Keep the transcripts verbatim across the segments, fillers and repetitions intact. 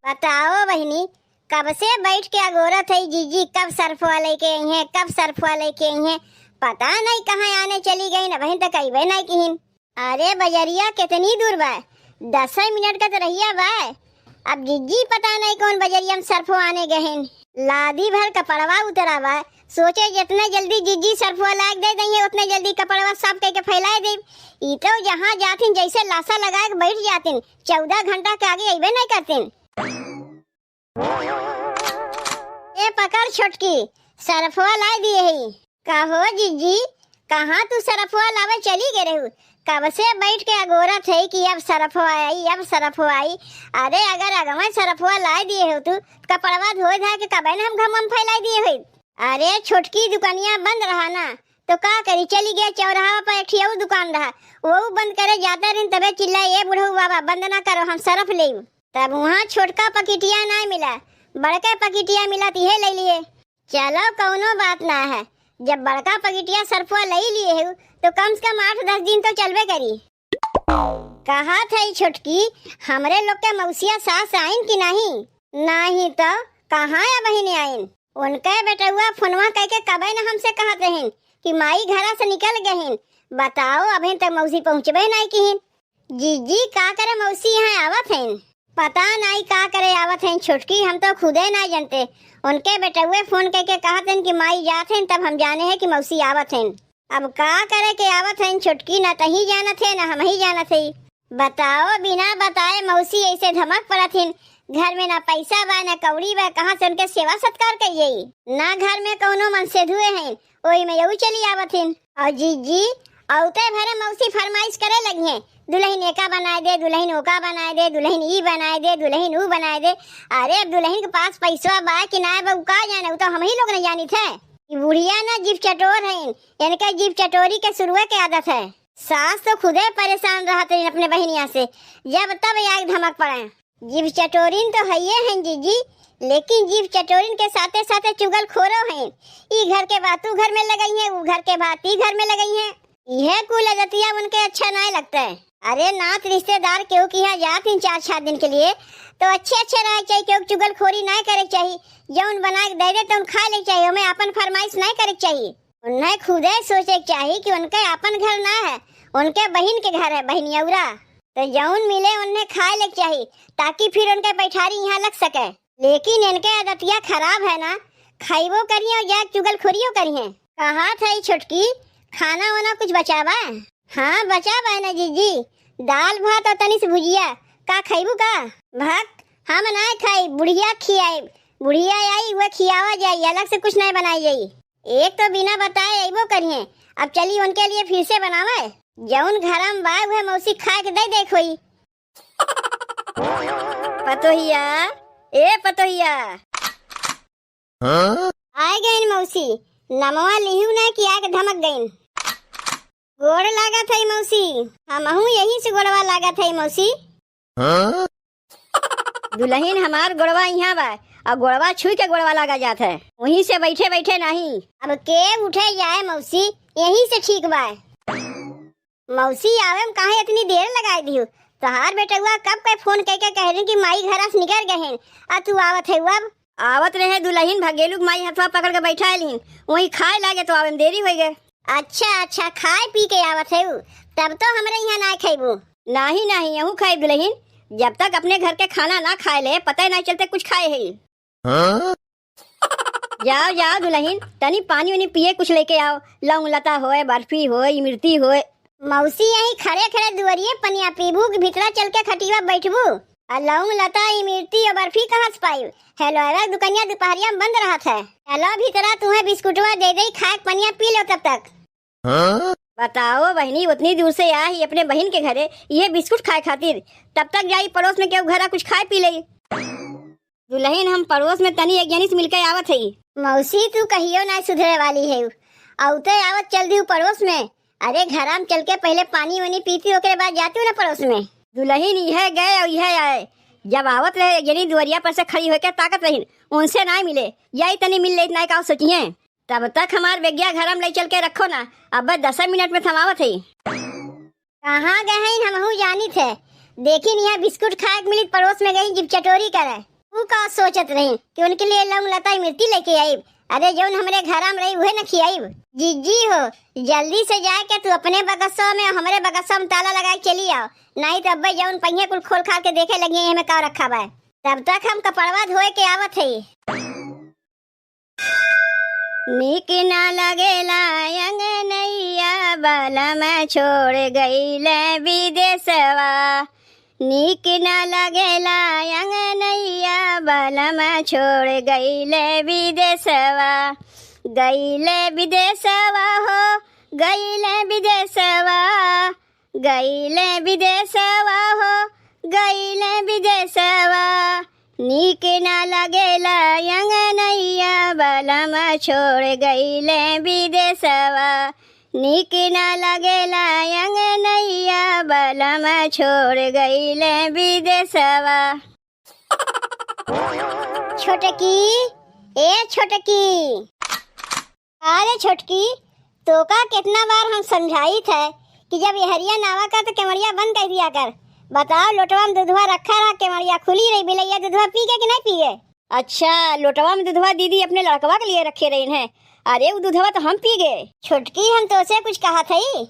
बताओ बहिनी, कब से बैठ के अगोरत है जिज्जी, कब सरफवा लेके आई हैं, कब सरफवा लेके आई हैं। पता नहीं कहाँ आने चली गईन, अबहिन तक अइबे नहीं किहिन। अरे बजरिया कितनी दूर बा, दस मिनट का तो रहिया बा। अब जिज्जी पता नहीं कौन बजरिया में सरफवा आने गहिन। लादी भर कपड़वा उतरा बा, सोचे जितने जल्दी जिज्जी सरफवा लाग दे दइहे, उतने जल्दी कपड़वा साफ करके फैलाए दे। ई तो जहाँ जातिन जैसे लाशा लगा के बैठ जातिन, चौदह घंटा के आगे अइबे नहीं करतिन। ए पकड़ छोटकी, सरफवा लाइ दिए ही। कहो जिज्जी, कहाँ तू सरफवा लावे चली गए रहू? कब से बैठ के अगोरत है कि अब सरफवा आई, अब सरफवा आई। अरे अगर अगवे सरफवा लाइ दिए हो तू, कपड़वा धोए धाए के कबे न हम घमवा में फैलाइ दिए होई। अरे छोटकी दुकनिया बंद रहा ना, तो का करी, चली गए चौराहा पर एक ठियाऊ दुकान रहा, वो बंद करे जाता रही, तबे चिल्ला, "ए बुढ़ऊ बाबा, बंद ना करो, हम सरफ लेब।" तब वहाँ छोटका पकिटिया ना मिला, बड़का पकिटिया मिला, तिहे ले लिए। चलो कौनो बात ना है, जब बड़का पकिटिया सरफवा ले लिए हो तो कम से कम आठ दस दिन तो चलबे करी। कहा था ई छोटकी, हमरे लोग के मौसिया सास आइन कि नहीं? नहीं तो कहाँ या बहिनी आइन? उनके बेटउआ फोनवा कइके कबे न हमसे कहत रहिन कि माई घरा से निकल गहिन। बताओ, अबहिन तक मौसी पहुँचबे नहीं किहिन। जीजी का करे मौसी यहाँ आवत हईन? पता नाई का करे आवत हईन छोटकी, हम तो खुदे नाई जनते। उनके बेटउए फोन कइके कहत हईन कि माई जात हईन, तब हम जाने हैं कि मौसी आवत हईन। अब का करे के आवत हईन छोटकी, ना तहीं जानत है ना हमहीं जानत है। बताओ, बिना बताए मौसी ऐसे धमक पड़त हईन। घर में ना पैसा बा ना कौड़ी बा, कहाँ से उनके सेवा सत्कार कइये? ना घर में कौनो मनसेधुए हईन, ओही में यहू चली आवत हिन। और जीजी, औते भरे मौसी फरमाइश करे लगी हैं, "दुलहिन एका बनाए दे, दुलहिन ओका बनाए दे, दुलहिन ई बनाए दे, दुलहिन ऊ बनाए दे।" अरे, अब दुलहिन के पास पैसवा बा कि ना बा, उ का जाने, उ तो हमही लोग न जानित है। ई बुढ़िया ना जीभ चटोर हईन, इनके जीभ चटोरी के शुरुए के आदत है। सास तो खुदे परेशान रहत हईन अपने बहिनिया से, जब तब आग धमक पड़े। जीभ चटोरिन तो हइये हैं जीजी, लेकिन जीभ चटोरिन के साथे साथे चुगलखोरो हैं। ई घर के बात ऊ घर में लगइहें, ऊ घर के बात ई घर में लगइहें। इहे कुल अदतिया उनके अच्छा नाय लगता है। अरे नात रिश्तेदार केहू के यहाँ जात ही चार छह दिन के लिए, तो अच्छे अच्छे रहे चाहिए, केहू के चुगलखोरी नाय करे चाहिए। जौन बना के दे दे तौन खा ले चाहिए, ओमे आपन फरमाइश नाय करे चाहिए। उन्हें खुदे सोचे के चाही कि उनके आपन घर ना है, उनके बहिन के घर है, बहिनियौरा। तो जौन मिले उन्हें खाए ले के चाही, ताकि फिर उनके बैठारी यहाँ लग सके। लेकिन इनके आदतिया खराब है ना, खाइबो करिए और जाके चुगलखोरियो करिए। कहा था ई छोटकी, खाना वाना कुछ बचावा? हाँ, बचा बा ना जीजी, दाल भात और तनी से भुजिया। का खइबू का? भक, हम ना खाई, बुढ़िया खियाई। बुढ़िया आई, वह खियावा जाई, अलग से कुछ नहीं बनाई जाई। एक तो बिना बताए अइबो करिहें, अब चली उनके लिए फिर से बनावे। जौन घरा में बा, उहे मौसी खाए के दे देख होई। पतोहिया, ए पतोहिया। हाँ? आए गइन मौसी, नमवा लिहू ना कि आके धमक गइन। गोड़ लागत है मौसी, हमहू यहीं से गोड़वा लागत है मौसी। हाँ? दुलहिन हमार गोड़वा इहाँ बा, और गोड़वा छुई के गोड़वा लागा जात है, वहीं से बैठे बैठे नहीं। अब के उठे जाए मौसी, यहीं से ठीक बा। मौसी आवे में काहे इतनी देर लगाई दिहू? तोहार बेटउआ कब के फोन कइके कह रही कि माई घरा से निकर गए हैं, आ तू आवत है अब? आवत रहे दुलहिन, भगेलू के माई हथवा पकड़ के बैठा लिहिन, वहीं खाए लागे तो आवे में देरी होइ गए। अच्छा, अच्छा, खाए पी के आवत है उ, तब तो हमरे यहाँ ना खइबू। नाही, नाही, यहू खाइब दुलहिन, जब तक अपने घर के खाना ना खाए ले, पता ही ना चलते कुछ खाए है। हाँ? जाओ, जाओ दुलहिन, तनी पानी उनी पिए कुछ लेके आओ, लौंग लता होए, बर्फी होए, इमरती होए। मौसी यहीं खड़े खड़े दुआरिये पनिया पीबू कि भीतरा चल के खटिया बैठबू? आ लौंग लता, इमरती और बर्फी कहाँ से पाई? हेलो, एवे दुकनिया दुपहरिया में बंद रहत है। हेलो भीतरा, तुम्हें बिस्कुटवा दे दे, खाए के पनिया पी लो तब तक। हाँ? बताओ बहिनी, उतनी दूर से आई अपने बहिन के घरे, ये बिस्कुट खाए खातिर, तब तक जाई पड़ोस में केहू घरा कुछ खाए पी ले। दुलहिन, हम पड़ोस में तनी एक जनी से मिलके आवत हई। मौसी, तू कहियो ना सुधरे वाली है। औते आवत चल दिहू पड़ोस में। अरे, घरा में चल के पहले पानी वानी पीती, ओकरे बाद जाती ना पड़ोस में। दुलहिन, इहे गए और इहे आए। जब आवत रहे, एक जनी दुआरिया पर से खड़ी होके ताकत रहिन, उनसे ना मिले। यही तनी मिल लेत ना का सोचिए। तब तक हमार बेगिया घरा में ले चल के रखो ना, अब दस मिनट में थमावत है। कहाँ गए हैं हमहू जानित है। देखिन यहाँ बिस्कुट खाए के मिलित, पड़ोस में गई जीभ चटोरी करे। तू का सोचत रही कि उनके लिए लौंग लताई मिर्ची लेके आइब? अरे, जौन हमरे घरा में रही, उहे न खियाइब। जिज्जी हो, जल्दी से जाके तू अपने बगसवा में, हमरे बगसवा में ताला लगा के चली आओ, नाहीं तो अब्बे जौन पहिए कुल खोल खाल के देखे लगी, एमे का रखा बा। तब तक हम कपड़वा धोए के आवत हई। नीक ना लगेला अंगनैया, बलम छोड़ गईले विदेशवा। नीक ना लगेला अंगनैया, बलम छोड़ गईले विदेशवा। गईले विदेशवा हो, गईले विदेशवा। गईले विदेशवा हो, गईले विदेशवा। नीक ना लगेला अंगनैया, बलम छोड़ गईले विदेशवा। नीक ना लगेला अंगनैया, बलम छोड़ गईले विदेशवा। छोटकी, ए छोटकी। अरे छोटकी, तोका केतना बार हम समझाइत है कि जब एहरिया नावा कर तो केवड़िया बंद कर दिया कर। बताओ, लोटवा में दूधवा रखा रहा, केवड़िया खुली रही, बिलैया दूधवा पी गए कि नहीं पी गए? अच्छा, लोटवा में दूधवा दीदी अपने लड़कवा के लिए रखे रही हैं। अरे, उ दूधवा तो हम पी गए। छोटकी, हम तोसे कुछ कहा थई।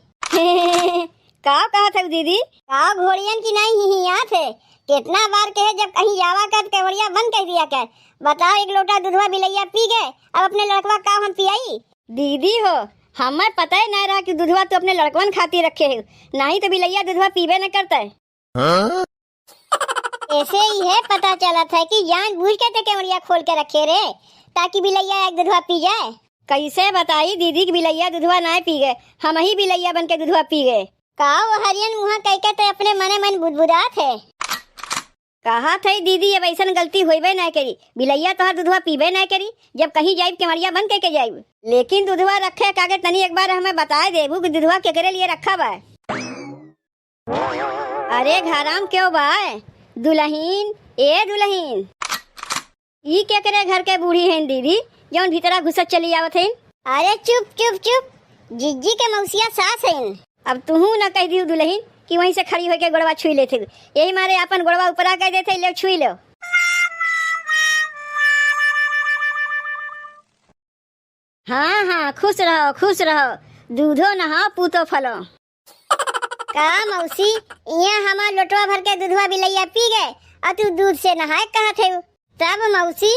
का कहत हऊ दीदी? का घोड़ियन की नाई हिहियात है? केतना बार कहे जब कहीं जावा कर केवड़िया बंद कर दिया कर। बताओ, एक लोटा दूधवा बिलैया पी गए, अब अपने लड़कवा का हम पियाई? दीदी हो, हमें पता ही ना रहा कि दूधवा तू अपने लड़कवन खातिर रखे हो, नाहीं तो बिलैया दूधवा पीबे न करते। हाँ? ऐसे ही है, पता चलत है कि जानबूझ के ते केवड़िया खोल के रखे रे, ताकि बिलैया एक दूधवा पी जाए। कैसे बताई दीदी कि बिलैया दूधवा नाय पी गए, हम ही बिलैया बन के दूधवा पी गए। का वो हरियन मुँहा कह के ते अपने मने मन बुदबुदात है? कहा थे दीदी, अब ऐसन गलती होइबे ना करी, बिलैया तोहार दूधवा पीबे ना करी, जब कहीं जाइब केवड़िया बंद करके जाइब। लेकिन दूधवा रखे के आगे तनी एक बार हमें बताए देबू कि दूधवा केकरे लिए रखा बा। अरे घराम क्यों बा? दुलहिन, ए दुलहिन, ई केकरे घर के बूढ़ी हइन दीदी, जौन भीतरा घुसत चली आवत हइन? अरे चुप, चुप, चुप, जिज्जी के मौसिया सास हइन। अब तुहू न कह दियो दुलहिन कि वहीं से खड़ी होके गोड़वा छुई लेत हउ, यही मारे आपन गोड़वा ऊपरा कह देत हई, लेव छुई लेव। हाँ, हाँ, खुश रहो, खुश रहो, दूधो नहाओ, पूतो फलो। का मौसी, इहाँ हमार लोटवा भर के दूधवा बिलैया पी गए और तू दूध से नहाए कहत हउ? तब मौसी,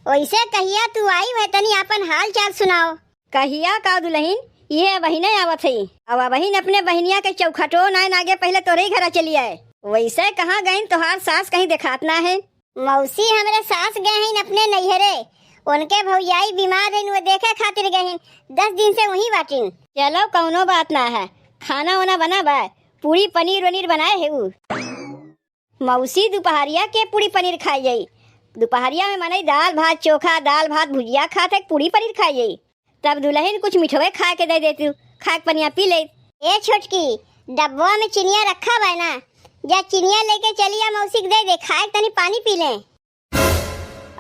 वैसे कहिया तू आई है, तनी आपन हाल चाल सुनाओ। कहिया का दुलहिन, ये बहिने आवत हई। अब बहिन अपने बहिनिया के चौखटो नाय नागे, पहले तोरे ही घरा चली आए। वैसे कहाँ गइन तोहार सास, कहीं देखात ना है। मौसी, हमरे सास गए हइन अपने नैहरे, उनके भौजाई बीमार हइन, वो देखे खातिर गए हइन, दस दिन से वहीं बाटिन। चलो, कौनो बात ना है, खाना वाना बना बा, पूरी पनीर वनीर बनाए है उ। मौसी, दुपहरिया के पूरी पनीर खाई जाई? दुपहरिया में मनई दाल भात चोखा, दाल भात भुजिया खात है, पूरी पनीर खाई जाई? तब दुलहिन कुछ मिठवे खाए के दे देती, खाए के पनिया पी ले। ए छोटकी, डब्बवा में चिनिया रखा बा ना, जा चिनिया लेके चली आ, मौसी के दे दे, खाए के तनी पानी पी ले।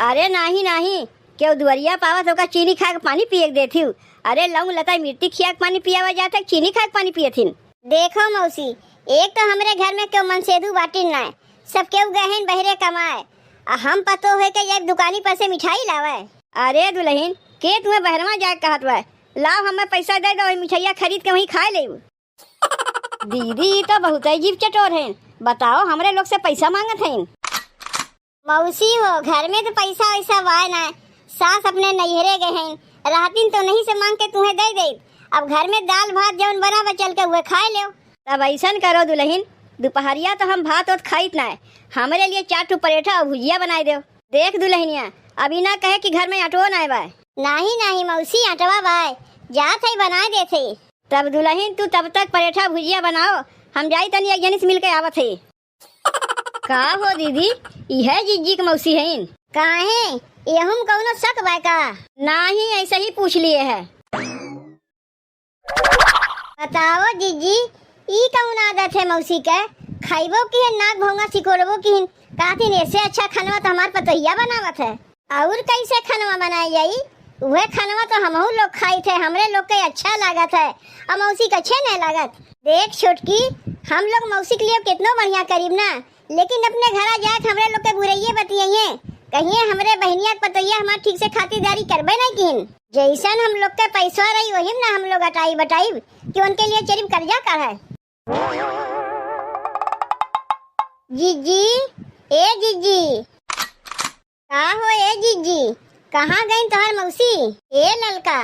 अरे नाही, नाही, केहू दुआरिया पावत ओका चीनी खाए के पानी पिए के देती हूँ। अरे लौंग लताई मिर्ची खिया के पानी पियावा जात है, चीनी खाए के पानी पियत हिन। देखो मौसी, एक तो हमरे घर में केहू मनसेधू बाटिन ना, सब केहू गए हैं बहरे कमाए, आ हम पतो होए के एक दुकानी पर से मिठाई लावे। अरे दुलहिन, के तुम्हें बहरवा जाए कहत बा? लाओ, हमें पैसा दे दो, वही मिठाइया खरीद के वहीं खाए लेब। दीदी, ई तो बहुत अजीब चटोर हैं, बताओ, हमरे लोग से पैसा मांगत हैं। मौसी हो, घर में तो पैसा वैसा बाय ना, सास अपने नैहरे गए हैं, रहतिन तो नहीं से मांग के तुम्हें दे दे। अब घर में दाल भात जौन बना बा, चल के उहे खाए लेव। तब ऐसन करो दुलहिन, दुपहरिया तो हम भात ओत खाइत ना, हमरे लिए चार ठो परेठा और भुजिया बनाए देव। देख दुलहिनिया, अभी ना कहे कि घर में आटो ना बा। नाही, नाही मौसी, आटवा बाय, जात है बनाए देत है। तब दुलहिन तू तब तक परेठा भुजिया बनाओ, हम जाई तनी एक जनी से मिल के आवत है। का हो दीदी, इहे जिज्जी के मौसी हईन? काहे, एहू में कौनो शक बा का? नाही, ऐसे ही पूछ लिए है। बताओ जिज्जी, ई कौन आदत है मौसी के? खाइबो किहिन, नाक भौंगा सिकोड़बो किहिन, कहतिन, "एसे अच्छा खनवा तो हमार पतोहिया बनावत है।" और कैसे खनवा बनाई जाई? उहे खनवा तो हमहू लोग खाइत है, हमरे लोग के अच्छा लागत है, और मौसी के अच्छे नहीं लागत। देख छोटकी, हम लोग मौसी के लिए कितनो बढ़िया करीब ना, लेकिन अपने घरा जाए तो हमरे लोग के बुराइये बतियाइए, कहिए हमरे बहिनिया के पतोहिया हमार ठीक से खातिरदारी करबे नहीं किन। जैसन हम लोग के पैसा रही वही में ना हम लोग अटाई बटाई कि उनके लिए चरिप कर्जा का है। जीजी, ए जीजी। का हो ए जीजी, कहाँ गईन तोहार मौसी? ए ललका,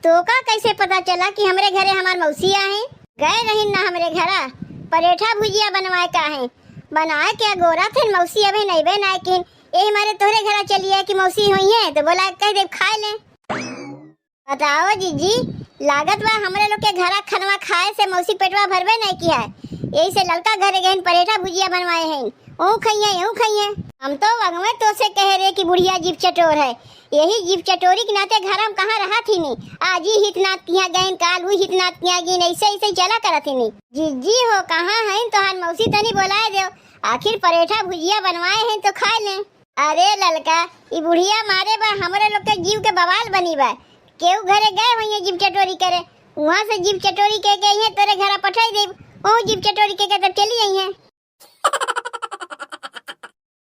तोका कैसे पता चला कि हमरे घरे हमार मौसी आहे? गए रहिन ना हमरे घरा, परेठा भुजिया बनवाए का है, बनाए के अगोरा थे मौसी अबे नैबे ना किन, यही मारे तोहरे घरा चलिए कि मौसी होइहैं तो बोला कह दे खाए ले। बताओ जीजी, लागत बा हमरे लोग के घरा खनवा खाए से मौसी पेटवा भरबे नहीं किया है, यही से ललका घरे गहन परेठा भुजिया बनवाए हैं, ऊ खइए ऊ खइए। हम तो वगवे तो से कहे रहे कि बुढ़िया जीभ चटोर है, यही जीभ चटोरी के नाते घर हम कहाँ रहा थी नी, आज ही हित नात किया गए काल हुई हित नात किया गिन ऐसे ऐसे ही चला करत थी नी। जीजी हो कहाँ है तोहार मौसी तनी बोलाए दो, आखिर परेठा भुजिया बनवाए हैं तो खाए लें। अरे ललका, ई बुढ़िया मारे बा हमरे लोग के जीव के बवाल बनी बा। केहू घरे गए होइए जीभ चटोरी करे, वहाँ से जीभ चटोरी के के इहे तोरे घरा पठाई देब, ओ जीभ चटोरी के के तब चली जाइए।